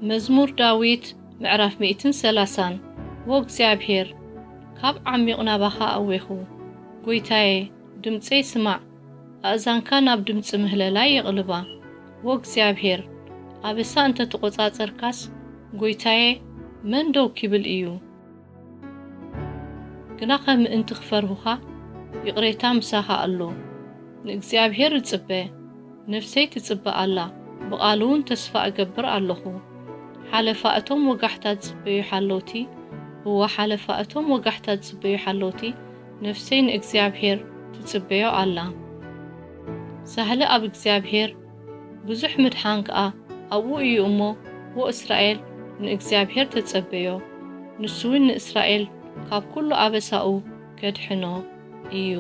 መዝሙር ዳዊት ምዕራፍ ሚእትን ሰላሳን። ዎ እግዚኣብሔር፣ ካብ ዓሚቕ ናባኻ ኣዌኹ። ጐይታየ፣ ድምጸይ ስማዕ፣ ኣእዛንካ ናብ ድምጺ ምህለላይ የቕልባ። ዎ እግዚኣብሔር፣ ኣበሳ እንተ ተቖጻጸርካስ፣ ጐይታየ፣ መን ደው ኪብል እዩ? ግናኸ ምእንቲ ክፈርሁኻ፣ ይቕሬታ ምሳኻ ኣሎ። ንእግዚኣብሔር እጽበ፣ ነፍሰይ ትጽበ ኣላ፣ ብቓሉ እውን ተስፋ እገብር ኣለኹ። ሓለፋ እቶም ወጋሕታ ዝጽበዩ ሓለውቲ፣ እወ፣ ሓለፋ እቶም ወጋሕታ ዝጽበዩ ሓለውቲ፣ ነፍሰይ ንእግዚኣብሔር ትጽበዮ ኣላ። ሳህለ ኣብ እግዚኣብሔር፣ ብዙሕ ምድሓን ከኣ ኣብኡ እዩ እሞ፣ ዎ እስራኤል፣ ንእግዚኣብሔር ተጸበዮ። ንሱ እውን ንእስራኤል ካብ ኩሉ ኣበሳኡ ከድሕኖ እዩ።